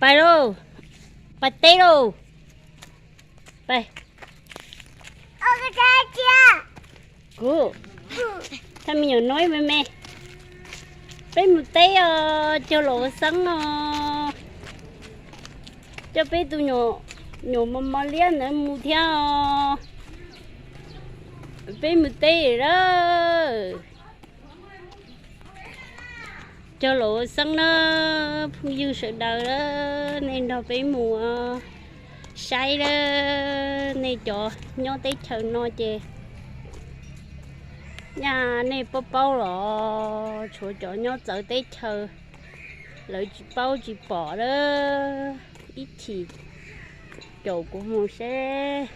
Pais lauj, pais teb lauj. Pais. Kuv, thaj me nyuam noib me me, peb mus teb os, cog laum ua xeeb no. Coj peb tus nyuam mos mos liab ntawd mus thiab os. Peb mus teb lawm. Cog laum ua xeeb na, phooj ywg sawv daws, nej nrog peb mus saib lawm. Nej cov nyob teb chaws no ces nyaj nej paub paub los, tshuav cov nyob txawv teb chaws lawv tsis paub tsis pom lawm. Ib chim caum kuv mus seb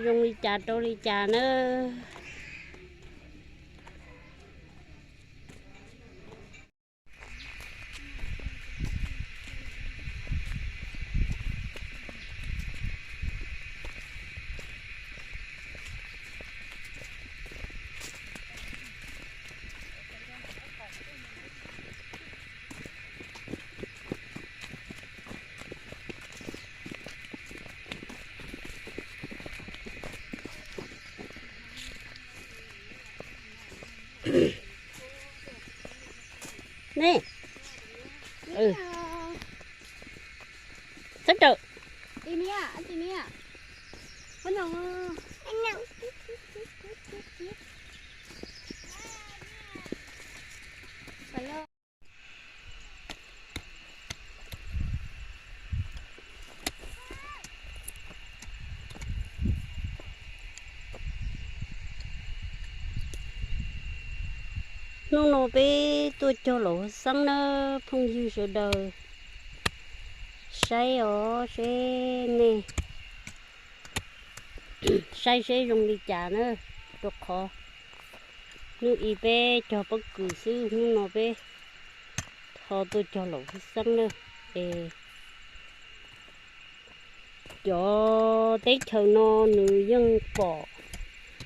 zoo li cas rau li cas nawb. Ne. Sab raws. Hnub no peb tuaj cog laum xeeb nawb phooj ywg sawv daws. Saib os, seb nej saib seb zoo li cas na, rau qhov hnub ib peb cog pob kws xwb, hnub no peb ho tuaj cog laum xeeb na. Es cov teb chaws no nws yeej pom,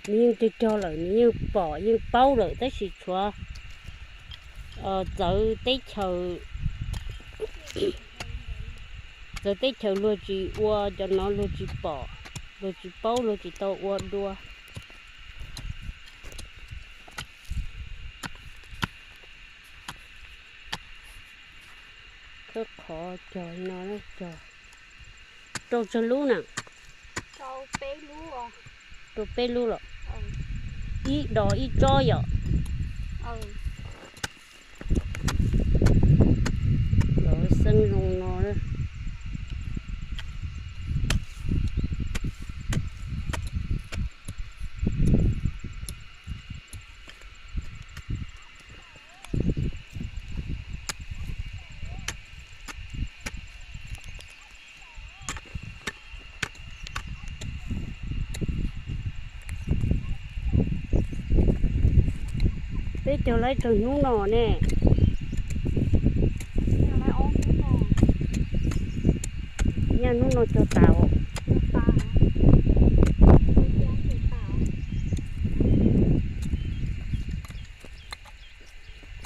nws yeej cog cog lawm, nws yeej pom yeej paub lawm, tab sis tshuav txawv teb chaws, txawv teb chaws luag tsis ua, cov no luag tsis pom, luag tsis paub, luag tsis tau ua dua. Khawb qhov cog no, cog rau tsawg lub na? Rau peb lub los? Ib dos ib tsob yom. Los xeeb zoo no. Peb cog laib tsawg hnub no ne? Nyaj hnub no cog tas.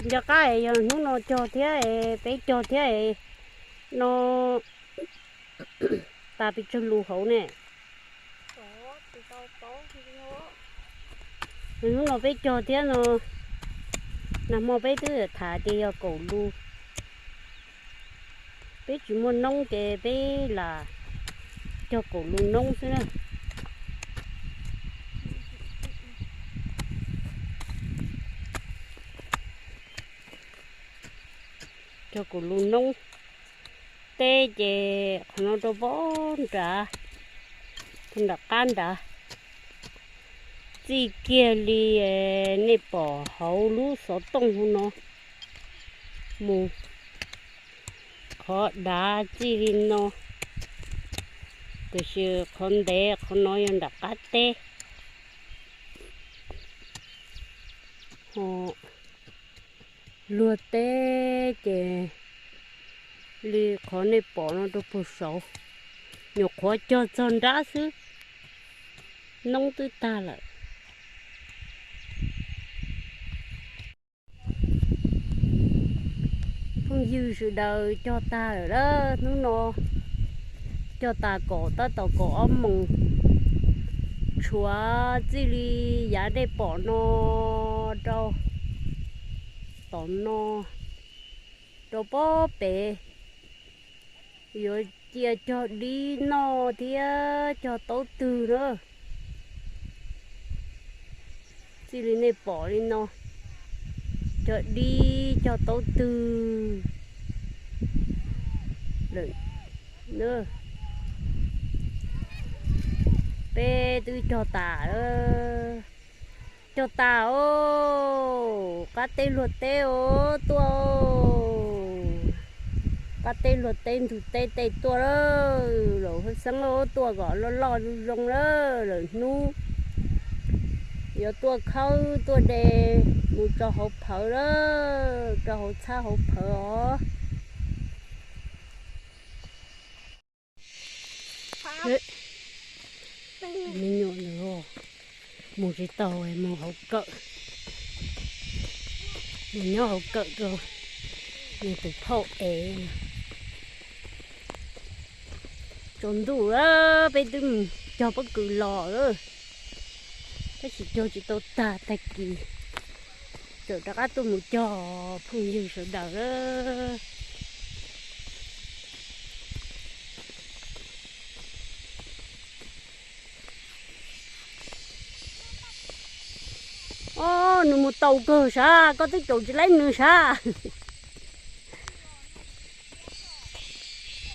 Nco qab yog hnub no cog thiab, peb cog thiab no tas pes tsawg lus hauv ne? Hnub no peb cog thiab no, nag hmo peb twb tham tias yog kaum lus. Peb tsis muaj noob ces peb lam cog kaum lus noob xwb na. Cog kaum lus noob teb ces qhov no rau pem nrad, nram qab nrad, txij kiag li nej pom hauv lub xov tooj hauv no mus, qhov dav txij li no, tiam sis qhov ntev qhov no yog nram qab teb. Luag teb ces li qhov nej pom no rau puag saud, nyuam qhuav cog txog nrab xwb, noob twb tag lawm. Phooj ywg sawv daws, cog tag lawm lauj. Hnub no cog tas kaum, tab tom kaum ob moos. Tshuav txij li yav nej pom no rau tom no rau pob pem, yuav cia cog dib noj thiab cog taub twg na. Txij li nej pom li no, cog dib cog taub twg lawm. Peb twb cog tas, cog tas os. Qab teb luag teb os, tuaj. Qab teb luag teb, ntug teb tej tuaj lawm. Laus hab xeeb os, tuaj kom loj loj zoo zoo lawm. Lwm hnub yuav tuaj khawb tuaj de mus rau hauv phawv lawm, rau hauv txhab hauv phawv os. Me nyuam ntawd mus tsis tau, mus hauv kawm, mus nyob hauv kawm rau nws tus phauj ev. Tsaus ntuj lawm, peb twb mus cog pob kws los lawm, tab sis cog tsis tau tag, tag kis tseem rov qab tuaj mus cog, phooj ywg sawv daws. Os, nws mus tau kawg sav, koj twb caum tsis laib nws sav.